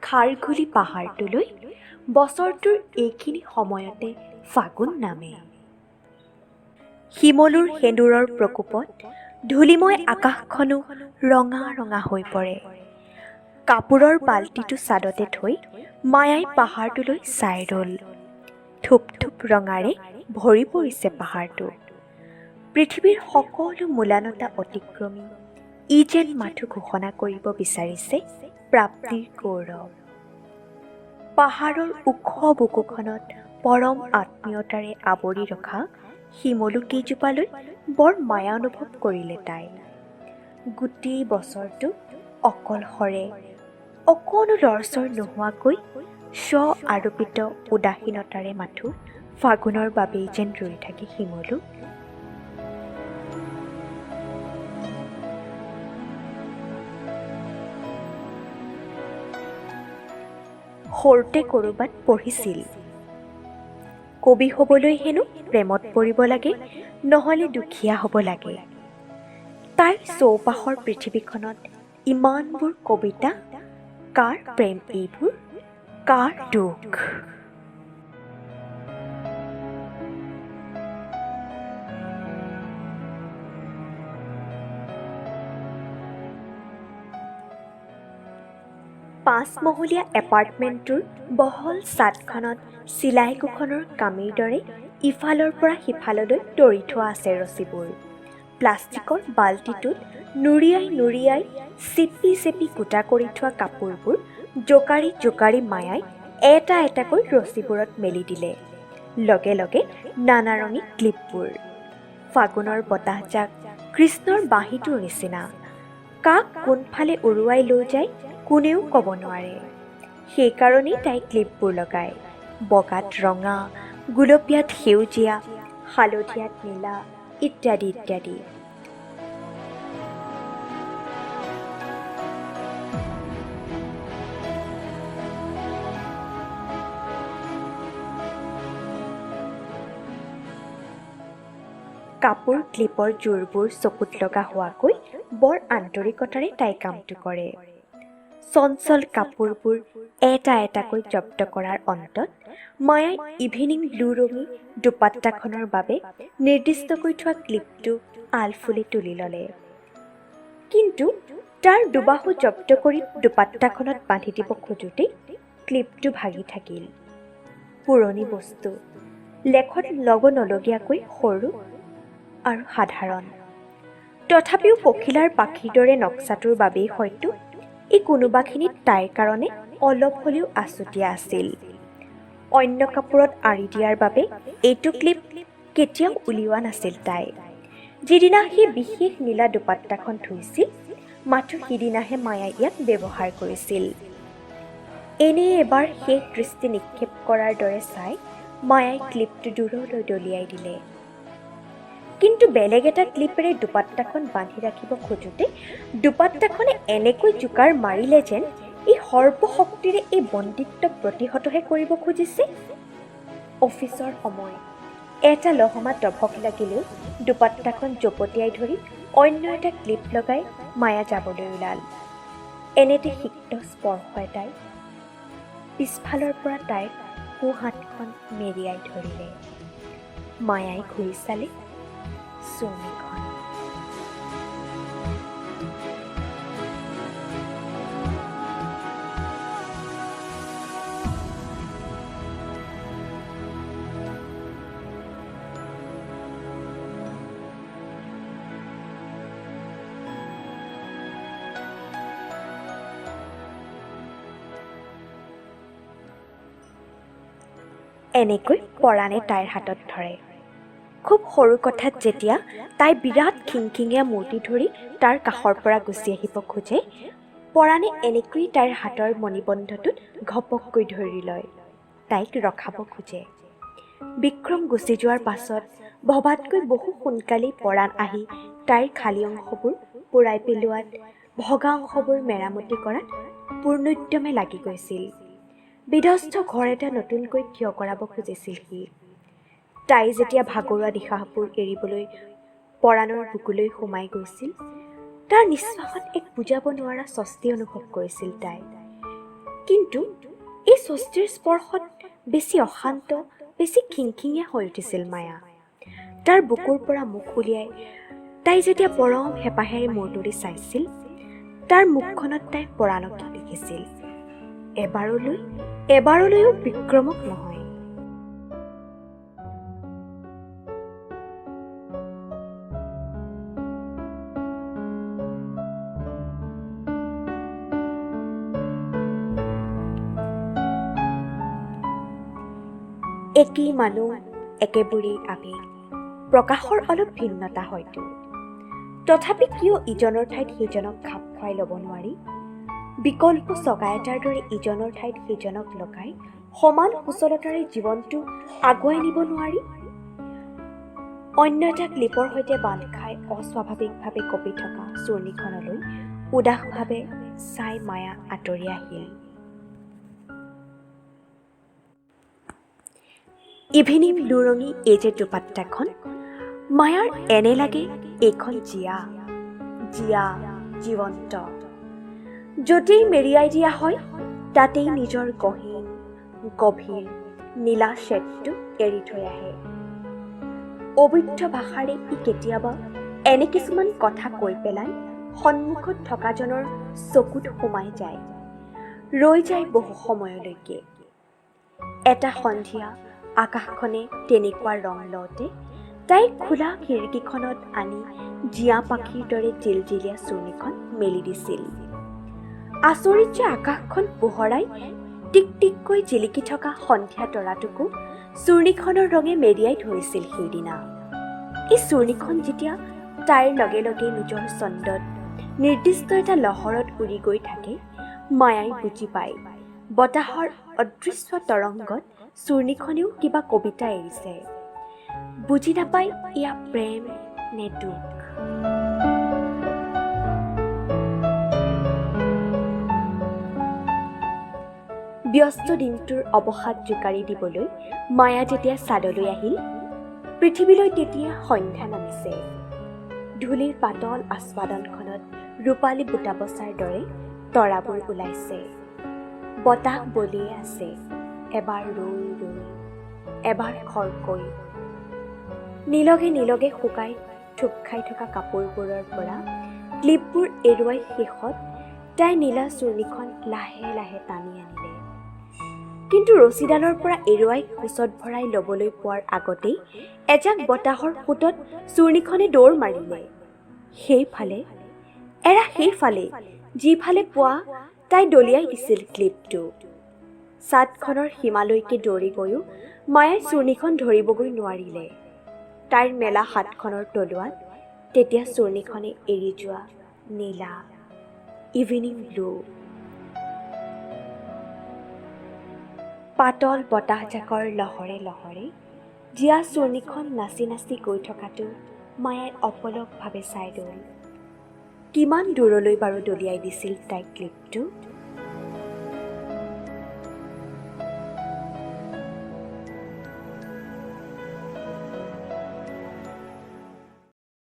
খাৰঘুলি পাহাৰটোলৈ বছৰটোৰ এইখিনি সময়তে ফাগুন নামে। শিমলুৰ সেন্দূৰৰ প্ৰকোপত ধূলিময় আকাশখনো ৰঙা ৰঙা হৈ পৰে। কাপোৰৰ বাল্টিটো চাদতে থৈ মায়াই পাহাৰটোলৈ চাই ৰ'ল। থোপ থোপ ৰঙাৰে ভৰি পৰিছে পাহাৰটো। পৃথিৱীৰ সকলো মূলানতা অতিক্ৰমি ই যেন মাথো ঘোষণা কৰিব বিচাৰিছে প্ৰাপ্তিৰ গৌৰৱ। পাহাৰৰ ওখ বুকুখনত পৰম আত্মীয়তাৰে আৱৰি ৰখা শিমলু কেইজোপালৈ বৰ মায়া অনুভৱ কৰিলে তাই। গোটেই বছৰটো অকলশৰে অকণো লৰচৰ নোহোৱাকৈ স্ব আৰোপিত উদাসীনতাৰে মাথো ফাগুনৰ বাবেই যেন ৰৈ থাকে শিমলু। সৰুতে ক'ৰবাত পঢ়িছিল, কবি হ'বলৈ হেনো প্ৰেমত পৰিব লাগে, নহ'লে দুখীয়া হ'ব লাগে। তাইৰ চৌপাশৰ পৃথিৱীখনত ইমানবোৰ কবিতা, কাৰ প্ৰেম এইবোৰ, কাৰ দুখ? পাঁচমহলীয়া এপাৰ্টমেণ্টটোৰ বহল চাদখনত চিলাই কুখনৰ কামিৰ দৰে ইফালৰ পৰা সিফাললৈ তৰি থোৱা আছে ৰছীবোৰ। প্লাষ্টিকৰ বাল্টিটোত নুৰিয়াই নুৰিয়াই চেপি চেপি গোটা কৰি থোৱা কাপোৰবোৰ জোকাৰি জোকাৰি মায়াই এটা এটাকৈ ৰছীবোৰত মেলি দিলে। লগে লগে নানা ৰঙী ক্লিপবোৰ। ফাগুনৰ বতাহজাক কৃষ্ণৰ বাঁহীটোৰ নিচিনা, কাক কোনফালে উৰুৱাই লৈ যায় কোনেও ক'ব নোৱাৰে। সেইকাৰণেই তাই ক্লিপবোৰ লগায়, বগাত ৰঙা, গুলপীয়াত সেউজীয়া, হালধীয়াত নীলা ইত্যাদি ইত্যাদি। কাপোৰ ক্লিপৰ জোৰবোৰ চকুত লগা হোৱাকৈ বৰ আন্তৰিকতাৰে তাই কামটো কৰে। চঞ্চল কাপোৰবোৰ এটা এটাকৈ জব্দ কৰাৰ অন্তত মায়াই ইভিনিং ব্লু ৰঙী দুপাট্টাখনৰ বাবে নিৰ্দিষ্টকৈ থোৱা ক্লিপটো আলফুলে তুলি ল'লে। কিন্তু তাৰ দুবাহু জব্দ কৰি দুপাট্টাখনত বান্ধি দিব খোজোঁতেই ক্লিপটো ভাগি থাকিল। পুৰণি বস্তু, লেখত ল'ব নলগীয়াকৈ সৰু আৰু সাধাৰণ, তথাপিও পখিলাৰ পাখিৰ দৰে নক্সাটোৰ বাবেই হয়তো ই কোনোবাখিনিত তাইৰ কাৰণে অলপ হ'লেও আছুতীয়া আছিল। অন্য কাপোৰত আঁৰি দিয়াৰ বাবে এইটো ক্লিপ কেতিয়াও উলিওৱা নাছিল তাই। যিদিনা সি বিশেষ নীলা দুপাট্টাখন ধুইছিল, মাথো সিদিনাহে মায়াই ইয়াক ব্যৱহাৰ কৰিছিল। এনেয়ে এবাৰ শেষ দৃষ্টি নিক্ষেপ কৰাৰ দৰে চাই মায়াই ক্লিপটো দূৰলৈ দলিয়াই দিলে। কিন্তু বেলেগ এটা ক্লিপেৰে দুপাট্টাখন বান্ধি ৰাখিব খোজোঁতে দুপাট্টাখনে এনেকৈ জোকাৰ মাৰিলে যেন ই সৰ্বশক্তিৰে এই বন্দিত্ব প্ৰতিহতহে কৰিব খুজিছে। অফিচৰ সময়, এটা লহমা তভক লাগিলেও দুপাট্টাখন জপটিয়াই ধৰি অন্য এটা ক্লিপ লগাই মায়া যাবলৈ ওলাল। এনেতে সিক্ত স্পৰ্শ এটাই পিছফালৰ পৰা তাইৰ সোঁহাতখন মেৰিয়াই ধৰিলে। মায়াই ঘূৰি চালে, চুৰ্ণীখন। এনেকৈ পৰাণে তাইৰ হাতত ধৰে। খুব সৰু কথাত যেতিয়া তাই বিৰাট খিংখিঙীয়া মূৰ্তি ধৰি তাৰ কাষৰ পৰা গুচি আহিব খোজে, পৰাণে এনেকৈ তাইৰ হাতৰ মণিবন্ধটোত ঘপককৈ ধৰি লয়, তাইক ৰখাব খোজে। বিক্ৰম গুচি যোৱাৰ পাছত ভবাতকৈ বহু সোনকালেই পৰাণ আহি তাইৰ খালী অংশবোৰ পূৰাই পেলোৱাত, ভগা অংশবোৰ মেৰামতি কৰাত পূৰ্ণোদ্যমে লাগি গৈছিল। বিধ্বস্ত ঘৰ এটা নতুনকৈ থিয় কৰাব খুজিছিল সি। তাই যেতিয়া ভাগৰুৱা নিশাহবোৰ এৰিবলৈ পৰাণৰ বুকুলৈ সোমাই গৈছিল, তাৰ নিশ্বাসত এক বুজাব নোৱাৰা স্বস্তি অনুভৱ কৰিছিল তাই। কিন্তু এই স্বস্তিৰ স্পৰ্শত বেছি অশান্ত, বেছি খিংখিঙীয়া হৈ উঠিছিল মায়া। তাৰ বুকুৰ পৰা মুখ উলিয়াই তাই যেতিয়া পৰম হেঁপাহেৰে মূৰ তুলি চাইছিল, তাৰ মুখখনত তাই পৰাণকে দেখিছিল। এবাৰলৈও বিক্ৰমক নহয়। একেই মানুহ, একেবোৰেই আৱেগ, প্ৰকাশৰ অলপ ভিন্নতা হয়তো। তথাপি কিয় ইজনৰ ঠাইত সিজনক খাপ খুৱাই ল'ব নোৱাৰি? বিকল্প চকা এটাৰ দৰে ইজনৰ ঠাইত সিজনক লগাই সমান সুচলতাৰে জীৱনটো আগুৱাই নিব নোৱাৰি? অন্য এটা ক্লিপৰ সৈতে বান্ধ খাই অস্বাভাৱিকভাৱে কঁপি থকা চূৰ্ণীখনলৈ উদাসভাৱে চাই মায়া আঁতৰি আহিল। ইভিনিং ব্লু ৰঙী এই যে দুপাট্টাখন, মায়াৰ এনে লাগে এইখন জীয়া জীয়া জীৱন্ত। য'তেই মেৰিয়াই দিয়া হয় তাতেই নিজৰ গহীন গভীৰ নীলা শ্বেডটো এৰি থৈ আহে। অবৈধ ভাষাৰে ই কেতিয়াবা এনে কিছুমান কথা কৈ পেলাই সন্মুখত থকাজনৰ চকুত সোমাই যায়, ৰৈ যায় বহু সময়লৈকে। এটা সন্ধিয়া আকাশখনে তেনেকুৱা ৰং লওঁতে তাই খোলা খিৰিকীখনত আনি জীয়া পাখিৰ দৰে জিলজিলীয়া চূৰ্ণীখন মেলি দিছিল। আচৰিত যে আকাশখন পোহৰাই টিক টিককৈ জিলিকি থকা সন্ধিয়া তৰাটোকো চূৰ্ণীখনৰ ৰঙে মেৰিয়াই ধৰিছিল সেইদিনা। এই চূৰ্ণীখন যেতিয়া তাইৰ লগে লগে নিজৰ ছন্দত নিৰ্দিষ্ট এটা লহৰত উৰি গৈ থাকে, মায়াই বুজি পায় বতাহৰ অদৃশ্য তৰংগত চূৰ্ণীখনেও কিবা কবিতা এৰিছে। বুজি নাপায় এয়া প্ৰেম নে দুখ। ব্যস্ত দিনটোৰ অৱসাদ জোকাৰি দিবলৈ মায়া যেতিয়া চাদলৈ আহিল, পৃথিৱীলৈ তেতিয়া সন্ধ্যা নামিছে। ধূলিৰ পাতল আস্বাদনখনত ৰূপালী বুটাবচাৰ দৰে তৰাবোৰ ওলাইছে। বতাহ বলিয়ে আছে, এবাৰ ৰৈ ৰৈ, এবাৰ খৰকৈ। নিলগে নিলগে শুকাই থোপ খাই থকা কাপোৰবোৰৰ পৰা ক্লিপবোৰ এৰুৱাই শেষত তাই নীলা চূৰ্ণীখন লাহে লাহে টানি আনিলে। কিন্তু ৰছীডালৰ পৰা এৰুৱাই কোচত ভৰাই ল'বলৈ পোৱাৰ আগতেই এজাক বতাহৰ সোঁতত চূৰ্ণীখনে দৌৰ মাৰিলে। সেইফালে, এৰা সেইফালে, যিফালে পোৱা তাই দলিয়াই দিছিল ক্লিপটো। চাদখনৰ সীমালৈকে দৌৰি গৈও মায়াই চূৰ্ণীখন ধৰিবগৈ নোৱাৰিলে। তাইৰ মেলা হাতখনৰ তলুৱাত তেতিয়া চূৰ্ণীখনে এৰি যোৱা নীলা ইভিনিং ব্লু পাতল বতাহজাকৰ লহৰে লহৰে জীয়া চূৰ্ণীখন নাচি নাচি গৈ থকাটো মায়াই অপলকভাৱে চাই ৰ'ল। কিমান দূৰলৈ বাৰু দলিয়াই দিছিল তাই ক্লিপটো?